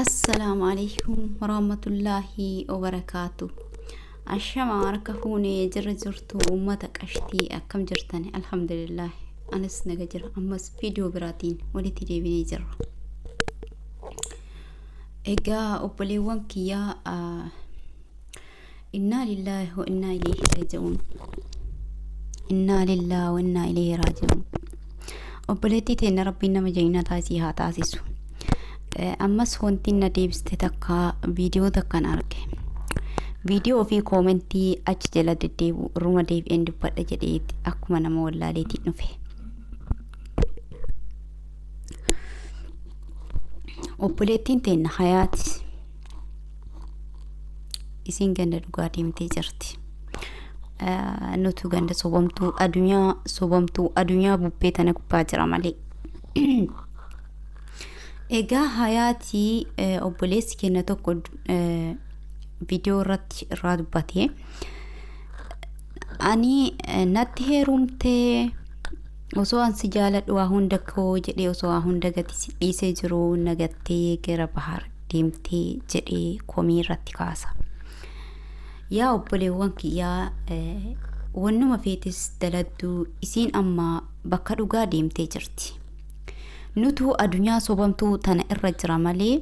Assalaamu alaikum warahmatullaahi wabarakaatu. Ashama harka fuunee jirra jirtu uummata qashtii akkam jirtan alhamdulillah anis naga jira ammas viidiyoo biraatiin walitti deebinee jirra. Egaa obboleewwan kiyyaa innaa lillaahi wa innaa ilayhi raaji'uun. Innaa lillaahi wa innaa ilayhi raaji'uun. Obboleettii teenna rabbiin nama jaynataa isii haa taasisu. Ammas wanti na deebiste takka viidiyoo takkan arge. Viidiyoo fi koomentii achi jala deddeebi'u irruma deebi'een dubbadha jedheeti akkuma nama wallaaleetiin dhufe. Obboleettiin teenna hayaati. Isiin ganda dhugaa deemtee jirti. Nutu ganda sobamtuu adunyaa sobamtuu adunyaa bubbee tana gubbaa jira malee. Egaa hayaatii obboleessi keenya tokko viidiyoo irratti irraa dubbate. Ani natti heerumtee osoo an si jaaladhu waa hunda koo jedhee osoo waa hunda gati si dhiisee jiru na gattee gara bahar deemtee jedhee komii irratti kaasa. Yaa obboleewwan kiyyaa wannuma feetis daladduu isiin amma bakka dhugaa deemtee jirti. Nutu adunyaa sobamtuu tana irra jira malee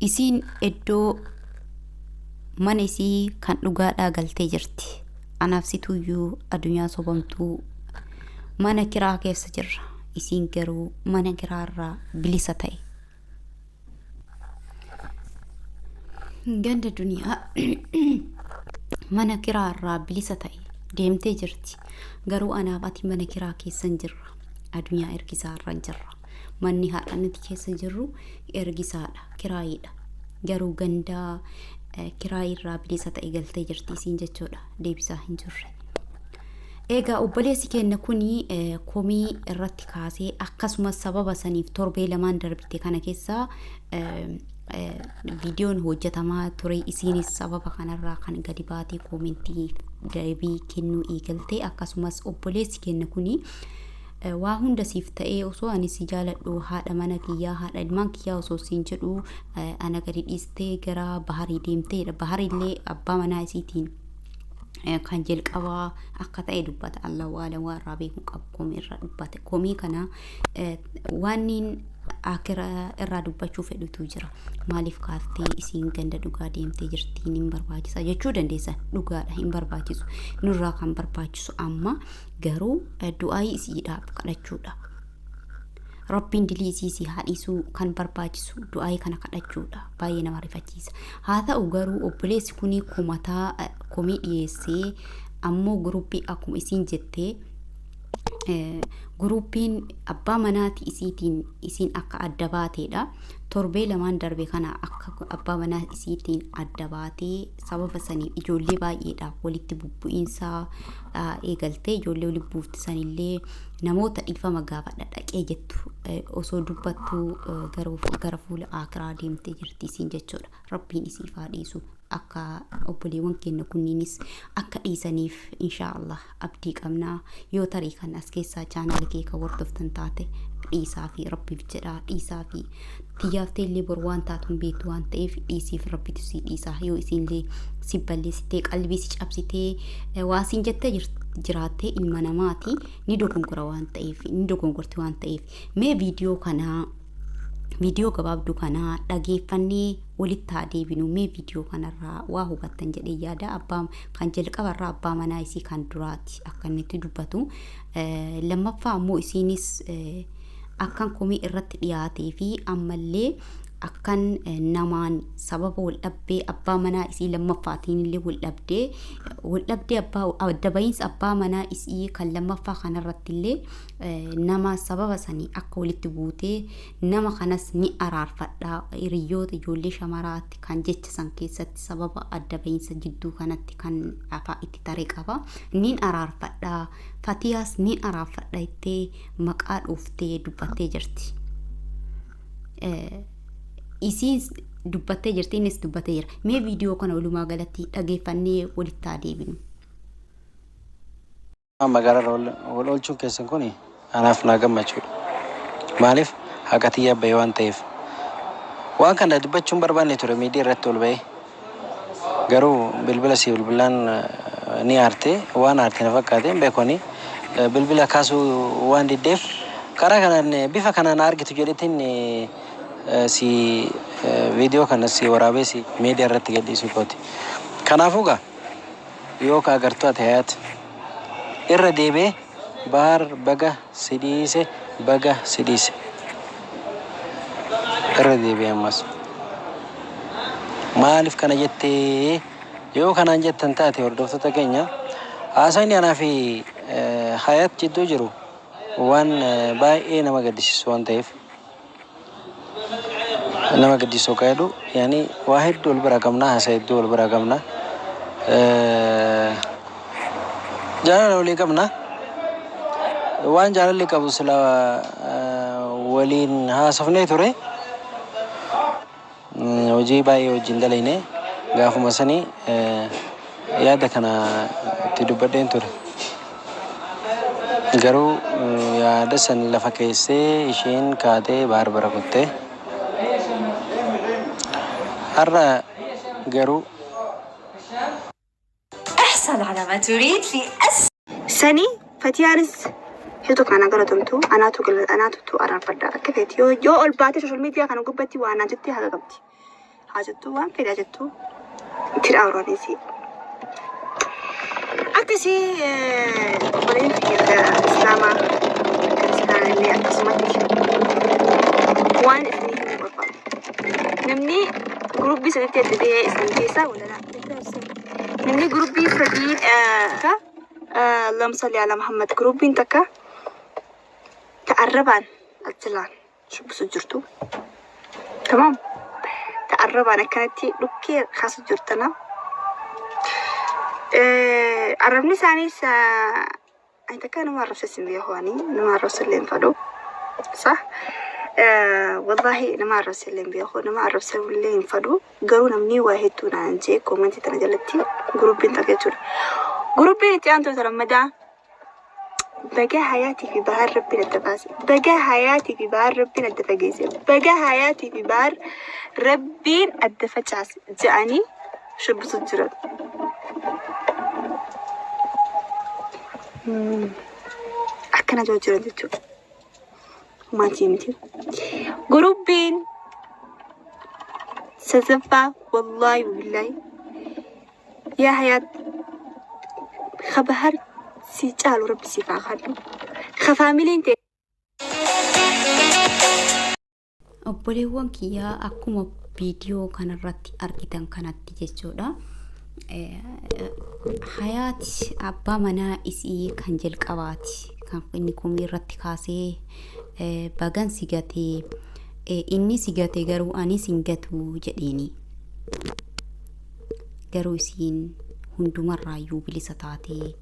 isiin iddoo mana isii kan dhugaadhaa galtee jirti. Anaaf situyyuu adunyaa sobamtuu mana kiraa keessa jirra. Isiin garuu mana kiraa irraa bilisa ta'e. Ganda duniyaa mana kiraa irraa bilisa ta'e deemtee jirti. Garuu anaaf ati mana kiraa keessa hin jirra. Adunyaa ergisaa irra hin jirra. Manni har'a nuti keessa jirru ergisaadha, kiraayiidha. Garuu gandaa kiraayii irraa bilisa ta'e galtee jirti isiin jechuudha. Deebisaa hin jirre. Egaa obboleessi keenya kun komii irratti kaasee akkasumas sababa saniif torbee lamaan darbite kana keessa viidiyoon hojjetamaa ture isiinis sababa kanarraa kan gadi baatee koomentii deebii kennuu eegalte akkasumas obboleessi keenya kun waa hunda siif ta'ee osoo ani si jaaladhu haadha mana kiyyaa haadha ilmaan kiyyaa osoo siin jedhu ana gadi dhiistee gara baharii deemteedha baharillee abbaa manaa isiitiin kan jalqabaa akka ta'e dubbata. Allahu aalam waan irraa beekuu qabu komii irraa dubbate. Komii kana waan akira irraa dubbachuu fedhutu jira. Maaliif kaaftee isiin ganda dhugaa deemtee jirtiin hin barbaachisa jechuu dandeessa. Dhugaadha hin barbaachisu. Nurraa kan barbaachisu amma garuu du'aayii isiidhaaf kadhachuudha. Rabbiin dilii isii si haa dhiisuu kan barbaachisu du'aayii kana kadhachuudha. Baay'ee nama rifachiisa. Haa ta'u garuu obboleessi kuni komataa komii dhiyeessee ammoo guruppii akkuma isiin jettee guruuppiin abbaa manaati isiitiin isiin akka adda baateedha. Torbee lamaan darbe kana akka abbaa manaa isiitiin adda baatee sababa saniif ijoollee baay'eedhaaf walitti bubbu'iinsa eegaltee ijoollee walitti buufte sanillee namoota dhiifama gaafadha dhaqee jettu osoo dubbattuu gara fuula aakiraa deemtee jirti isiin jechuudha. Rabbiin isiif haa dhiisu akka obboleewwan keenya kunniinis akka dhiisaniif inshaa Allah abdii qabna yoo tarii kan as keessaa chaanaala kee kan hordoftan taate dhiisaa fi rabbiif jedhaa dhiisaa fi tiyyaaf illee bor waan taatu hin beektu waan ta'eef dhiisiif rabbitu si dhiisaa yoo isiinillee si balleessitee qalbii si cabsitee waa siin jettee jiraattee ilma namaati ni dogongora waan ta'eef ni dogongorti waan ta'eef mee viidiyoo kanaa viidiyoo gabaabduu kana dhageeffannee walitti haa deebinu mee viidiyoo kanarraa waa hubattan jedhee yaada abbaa kan jalqabarraa abbaa manaa isii kan duraati akka inni itti dubbatu lammaffaa ammoo isiinis akkan komii irratti dhiyaatee fi ammallee akkan namaan sababa wal dhabdee abbaa manaa isii lammaffaatiin illee wal dhabdee wal dhabdee abbaa adda bahiinsa abbaa manaa isii kan lammaffaa kanarratti illee nama sababa sanii akka walitti buutee nama kanas ni araarfadha hiriyyoota ijoollee shamaraatti kan jecha san keessatti sababa adda bahiinsa jidduu kanatti kan afaa itti tare qaba nin araarfadha fatiyaas nin araarfadha jettee maqaa dhooftee dubbattee jirti. Isiin dubbattee jirti innis dubbatee jira. Mee viidiyoo kana walumaa galatti dhageeffannee walitti haa deebinu. Magaalarra wal oolchuun keessan kun anaaf naa gammachuudha. Maaliif Haqa tiyya bahe waan ta'eef. Waan kana dubbachuu hin barbaanne ture miidiyaa irratti ol bahee. Garuu bilbila sii bilbilaan ni aarte. Waan aarte na fakkaate hin beeku ani. Bilbila kaasuu waan diddeef karaa kanaan bifa kanaan argitu jedhetiin si viidiyoo kana si waraabee si miidiyaa irratti gadhiisuu kooti. Kanaafuu gaa yoo ka agartuu ati hayaat irra deebi'ee Bahar baga si dhiise baga si dhiise. Irra deebi'ee ammas. Maaliif kana jettee yoo kanaan jettan taate hordoftoota keenya haasawni anaa fi Hayat jidduu jiru waan baay'ee nama gaddisiisu waan ta'eef nama gaddisiisu akka jedhu yaani waa hedduu wal bira qabna haasa hedduu wal bira qabna jaalala walii qabna waan jaalalli qabu sila waliin haasofnee ture. Hojii baay'ee wajjin dalayne gaafuma sani yaada kana itti dubbadheen ture. Garuu yaada san lafa keessee isheen kaatee Bahar bira kutte. Har'a garuu. احصل على ما تريد في أس Sani fatiyaanis hedduu kana galatomtu anaatu anaatutu araarfadha akka feeti yoo yoo ol baatee social media kana gubbatti waa naan jettee haqa qabdi haa jettu waan fedhe haa jettu itti dhaawraanis akkasii obboleen kiyya islaamaa kiristaanillee akkasumatti waan isinii himuu barbaadu namni guruppii sadiitti adda bahee isin keessaa walalaa namni guruppii sadii Allahumma salli ala Muhammad guruppiin takka ta arrabaan achilaan shubbisu jirtu tamaam ta arrabaan akkanatti dhukkee kaasu jirtana arrabni isaaniis ani takka nama arrabsa isin beeku ani nama arrabsa illee hin fedhu sah wallahi nama arrabsa illee hin beeku nama arrabsa illee hin fedhu garuu namni waa hedduu naan jee koomentii tana jalatti guruppiin takka jechuudha. Guruppiin itti aantu lammadaa baga hayaatii fi bahar rabbiin adda baase baga hayaatii fi bahar rabbiin adda fageesse baga hayaatii fi bahar rabbiin adda facaase je'anii shubbisu jiran. Akkana jiru jiran jechuudha. Maatii miti. Guruppiin sadaffaa wallaahi billaahi yaa hayaat ka bahar si caalu rabbi siif haa kennu. Ka faamiliin ta'e Obboleewwan kiyyaa akkuma viidiyoo kanarratti argitan kanatti jechuudha. Hayaati abbaa manaa isii kan jalqabaati. Kan inni komii irratti kaasee bagan si gatee inni si gate garuu anis hin gatu jedheeni. Garuu isiin hundumarraayyuu bilisa taatee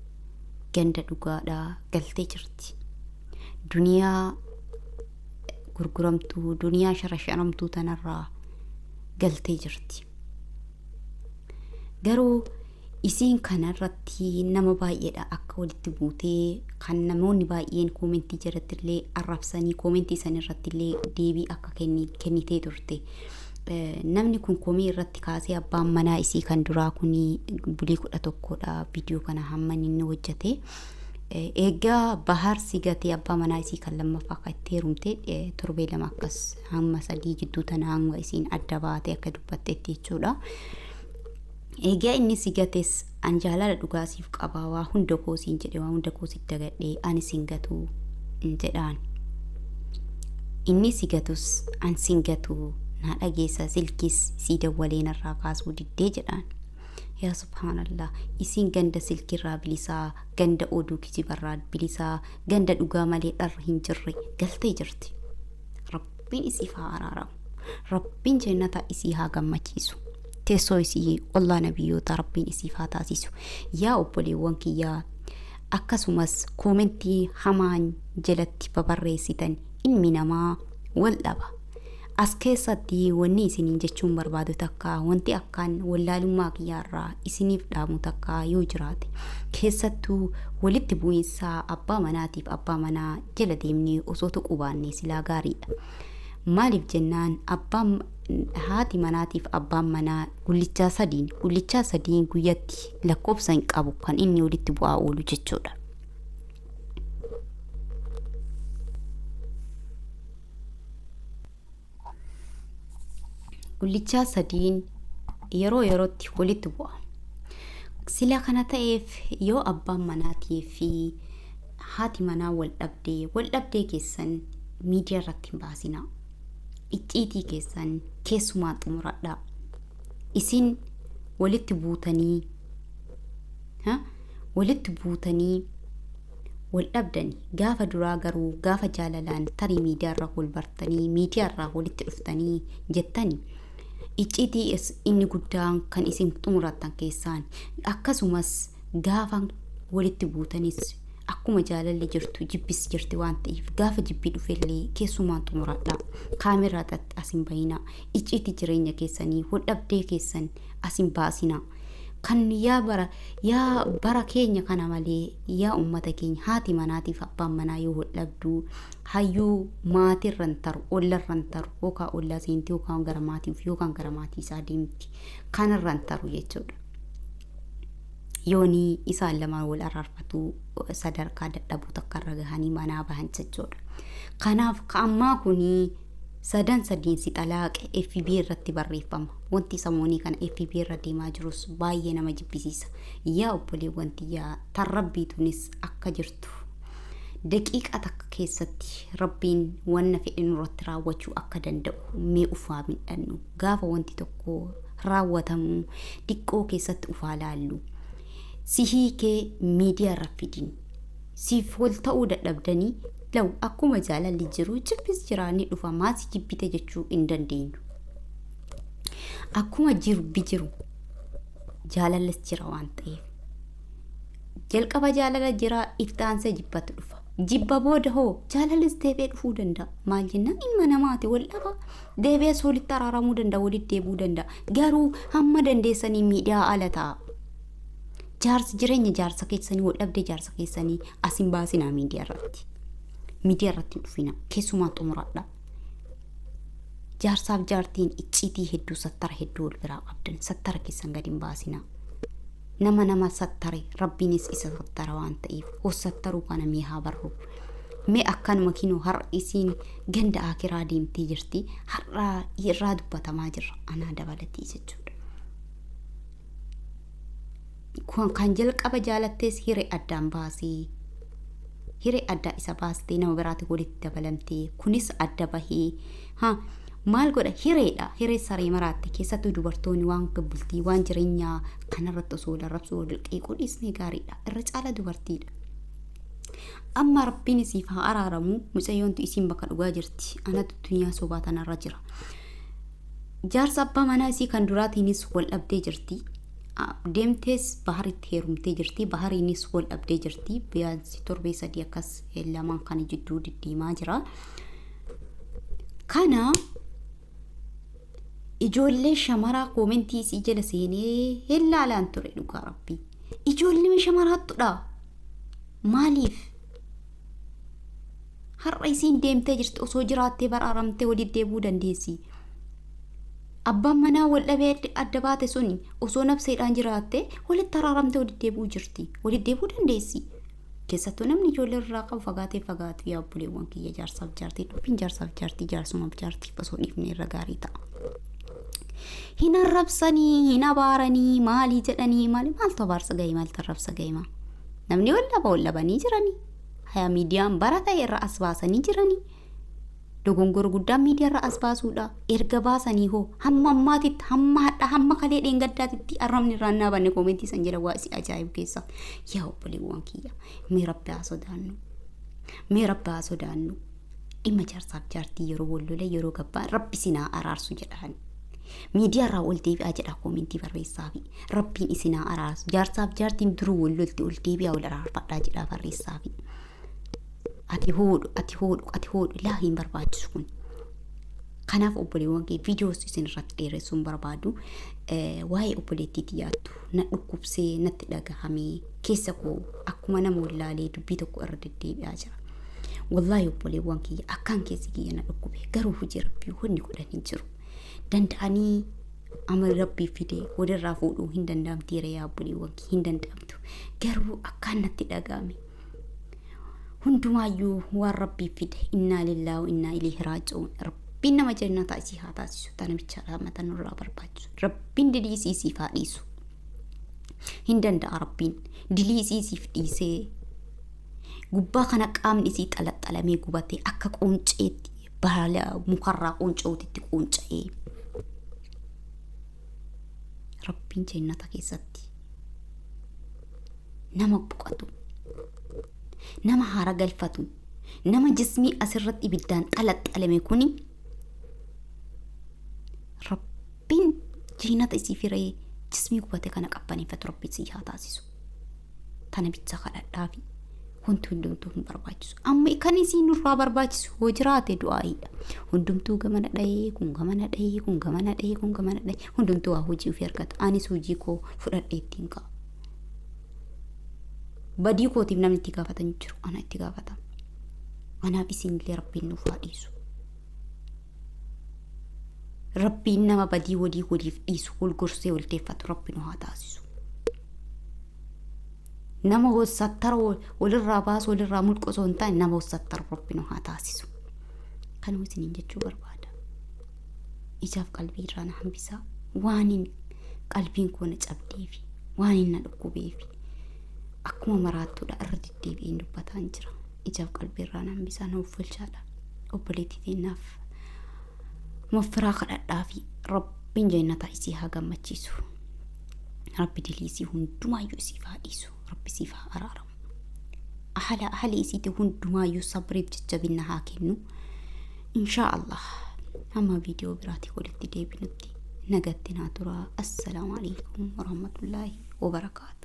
ganda dhugaadhaa galtee jirti. Duniyaa gurguramtuu, duniyaa sharasharamtuu tanarraa galtee jirti. Garuu isiin kanarratti nama baay'eedha akka walitti buutee kan namoonni baay'een koomentii jalatti illee arrabsanii koomentii san irratti illee deebii akka kennitee turte. Namni kun komii irratti kaasee abbaan manaa isii kan duraa kun bulii 11dha viidiyoo kana hamma inni hojjete. Egaa Bahar si gatee abbaa manaa isii kan lammaffaa akka itti heerumte torbee 2 akkas hamma 3 jidduu tana hanga isiin adda baate akka dubbatteetti jechuudha. Egaa inni si gates an jaalala dhugaa siif qaba waa hunda koo siin jedhe waa hunda koo sitti dagadhee ani sin gatu jedhaan. Inni si gatus an sin gatu naa dhageessa silkiis sii dawwalee narraa kaasuu diddee jedhaan. Yaa subhaanallah isiin ganda silkiirraa bilisaa ganda oduu kijibarraa bilisaa ganda dhugaa malee dharra hin jirre galtee jirti. Rabbiin isiif haa araaramu. Rabbiin jannata isii haa gammachiisu. Teessoo isii ollaa nabiyyoota Rabbiin isiif haa taasisu. Yaa obboleewwan kiyyaa akkasumas koomentii hamaan jalatti babarreessitan ilmi namaa wal dhaba. As keessatti wanni isiniin jechuun barbaadu takka wanti akkaan wallaalummaa kiyyaarraa isiniif dhaamu takka yoo jiraate keessattuu walitti bu'iinsa abbaa manaatiif abbaa manaa jala deemnee osoo tuquu baannee silaa gaariidha. Maaliif jennaan abbaan haati manaatiif abbaan manaa gullichaa sadiin gullichaa sadiin guyyatti lakkoofsa hin qabu kan inni walitti bu'aa oolu jechuudha. Gullichaa sadiin yeroo yerootti walitti bu'a. Sila kana ta'eef yoo abbaan manaatii fi haati manaa wal dhabdee wal dhabdee keessan miidiyaa irratti hin baasinaa. Icciitii keessan keessumaa xumuradhaa. Isin walitti buutanii ha? Walitti buutanii wal dhabdani gaafa duraa garuu gaafa jaalalaan tarii miidiyaa irraa wal bartanii miidiyaa irraa walitti dhuftanii jettani icciitii inni guddaan kan isin xumurattan keessaan akkasumas gaafa walitti buutanis akkuma jaalalli jirtu jibbis jirti waan ta'eef gaafa jibbii dhufellee keessumaan xumuradha. Kaameraa irratti as hin bahina. Icciitii jireenya keessanii wal dhabdee keessan as hin baasina. Kan yaa bara yaa bara keenya kana malee yaa ummata keenya haati manaatiif abbaan manaa yoo wal dhabdu hayyuu maatirra hin taru ollarra hin taru yookaan ollaa seenti yookaan gara maatiif yookaan gara maatii isaa deemti kanarra hin taru jechuudha. Yoonii isaan lamaan wal araarfatu sadarkaa dadhabuu takka irra gahanii manaa bahan jechuudha. Kanaaf ka ammaa kunii sadan sadiin si xalaaqe FB irratti barreeffama. Wanti samoonii kana FB irra deemaa jirus baay'ee nama jibbisiisa. Yaa obboleewwan tiyyaa tan rabbii tunis akka jirtu daqiiqaa takka keessatti rabbiin wanna fedhe nurratti raawwachuu akka danda'u mee ufaa mil'annu. Gaafa wanti tokko raawwatamu diqqoo keessatti ufaa laallu. Si hiikee miidiyaa irra fidin. Siif wal ta'uu dadhabdanii law akkuma jaalalli jiru jibbis jira ni dhufa maa si jibbite jechuu hin dandeenyu. Akkuma jibbi jiru jaalallis jira waan ta'eef. Jalqaba jaalala jira itti aansee jibbatu dhufa. Jibba booda hoo jaalallis deebi'ee dhufuu danda'a. Maal jennaan ilma namaati wal dhaba. Deebi'ees walitti araaramuu danda'a walitti deebi'uu danda'a. Garuu hamma dandeessanii miidhaa ala ta'a. Jaarsi jireenya jaarsa keessanii wal dhabdee jaarsa keessanii as hin baasinaa miidiyaa irratti. Miidiyaa irratti hin dhufina. Keessumaa xumuradha. Jaarsaaf jaartiin icciitii hedduu sattara hedduu wal biraa qabdan. Sattara keessan gadi hin baasinaa. Nama nama sattare rabbiinis isa sattara waan ta'eef of sattaruu kana mee haa barru. Mee akkanuma kinoo har'a isiin ganda akiraa deemtee jirti har'a irraa dubbatamaa jirra anaa dabalatee jechuudha. Kan jalqaba jaalattees hiree addaan baasee hiree addaa isa baastee nama biraatti walitti dabalamtee kunis adda bahee ha maal godha hireedha hiree saree maraatte keessattuu dubartoonni waan bultii waan jireenyaa kanarratti osoo wal arrabsuu wal qeequu dhiisnee gaariidha irra caala dubartiidha. Amma rabbiin isiif haa araaramu mucayyoontu isiin bakka dhugaa jirti anatu duniyaa sobaa tanarra jira. Jaarsa abbaa manaa isii kan duraatiinis wal dhabdee jirti. Deemtees baharitti heerumtee jirti. Bahariinis wal dhabdee jirti. Biyaansi torbee sadii akkas lamaan kana jidduu diddiimaa jira. Kana ijoollee shamaraa koomentii isii jala seenee hin laalaan ture dhugaa rabbii. Ijoollee shamaraatudha. Maaliif? Har'a isiin deemtee jirti osoo jiraattee baraaramtee walitti deebi'uu dandeessi. Abbaan manaa wal dhabee adda baate suni osoo nafseedhaan jiraatte walitti araaramtee walitti deebi'uu jirti. Walitti deebi'uu dandeessi. Keessattuu namni ijoollee irraa qabu fagaatee fagaatu yaa obboleewwan kiyya jaarsaaf jaartii dubbiin jaarsaaf jaartii jaarsumaaf jaartiif osoo dhiifne irra gaarii ta'a. Hin arrabsanii, hin abaaranii, maalii jedhanii maali maaltu abaarsa ga'e maaltu arrabsa ga'e maa. Namni wal dhaba wal dhabanii jiranii. Haya miidiyaan bara ta'e irra as baasanii jiranii. Dogongora guddaan miidiyaa irra as baasuudha. Erga baasanii hoo hamma ammaatitti hamma hadha hamma kalee dheengaddaatitti arrabni irraa hin dhaabanne koomentii san jala waa isi ajaa'ibu keessa. Yaa obboleewwan kiyya mee rabbi haa sodaannu. Mee rabbi haa sodaannu. Dhimma jaarsaaf jaartii yeroo wal lola yeroo gabbaa rabbi isin haa araarsu jedhaan. Miidiyaa irraa ol deebi'aa jedhaa koomentii barreessaafi. Rabbiin isin haa araarsu. Jaarsaaf jaartiin duruu wal lolti ol deebi'aa wal araarfadhaa jedhaa barreessaafi. Ati hoodhu, ati hoodhu, ati hoodhu laa hin barbaachisu kun. Kanaaf obboleewwan kee viidiyoos isin irratti dheeressuu hin barbaadu. Waa'ee obboleettii tiyyaattu na dhukkubsee natti dhagahamee keessa koo akkuma nama wallaalee dubbii tokko irra deddeebi'aa jira. Wallaahi obboleewwan kiyya, akkaan keessi kiyya na dhukkube, garuu hojii rabbii wanni godhan hin jiru. Danda'anii amala rabbii fide walirraa fuudhuu hin danda'amtiire yaa obboleewwan kiyya, hin danda'amtu. Garuu akkaan natti dhaga'ame. Hundumaayyuu waan rabbii fide, innaa lillaahi wa innaa ilayhi raaji'uun. Rabbiin nama jannataa isii haa taasisu. Tana bichaadha mata nurraa barbaachisu. Rabbiin dilii isii siif haa dhiisu. Hin danda'a rabbiin dilii isii siif dhiisee gubbaa kana qaamni isii xalaxalamee gubatee akka quunceetti baala mukarraa quunca'uutitti quunca'ee rabbiin jannata keessatti nama boqotu, nama haara galfatu, nama jismii asirratti ibiddaan xalaxalame kuni rabbiin jannata isii firee jismii gubate kana qabbaneeffatu rabbi isii haa taasisu. Tana bicha kadhadhaafi wanti hundumtuu hin barbaachisu. Amma kan isii nurraa barbaachisu hoo jiraate du'aayiidha. Hundumtuu gamana dhahee, kun gamana dhahee, kun gamana dhahee, kun gamana dhahee, hundumtuu waa hojii ofii argata. Anis hojii koo fudhadhee ittiin ka'a. Badii kootiif namni itti gaafatan jiru, ana itti gaafatama. Anaaf isinillee rabbiin nuuf haa dhiisu. Rabbiin nama badii walii waliif dhiisu, wal gorsee wal deeffatu rabbi nu haa taasisu. Nama wal sattara walirraa baasu, walirraa mulqu osoo hin taane, nama wal sattaru rabbi nu haa taasisu. Kanuma isiniin jechuu barbaada. Ijaaf qalbii irraa na hambisaa. Waan hin qalbiin koo na cabdeefi, waan hin na dhukkubeefi akkuma maraattuudha irra deddeebi'een dubbataan jira. Ijaaf qalbii irraa na hambisaa, na uffalchaadha. Obboleettii teennaaf maffiraa kadhadhaa fi rabbiin jannata isii haa gammachiisu. Rabbi dilii isii hundumaayyuu isiif haa dhiisu. Rabbi siif haa araaramu. Ahala ahli isiiti hundumaayyuu sabriif jajjabina haa kennu. Inshaa Allah hamma viidiyoo biraatii walitti deebinutti nagatti naa turaa. Assalaamu alaikum warahmatullaahi wabarakaatu.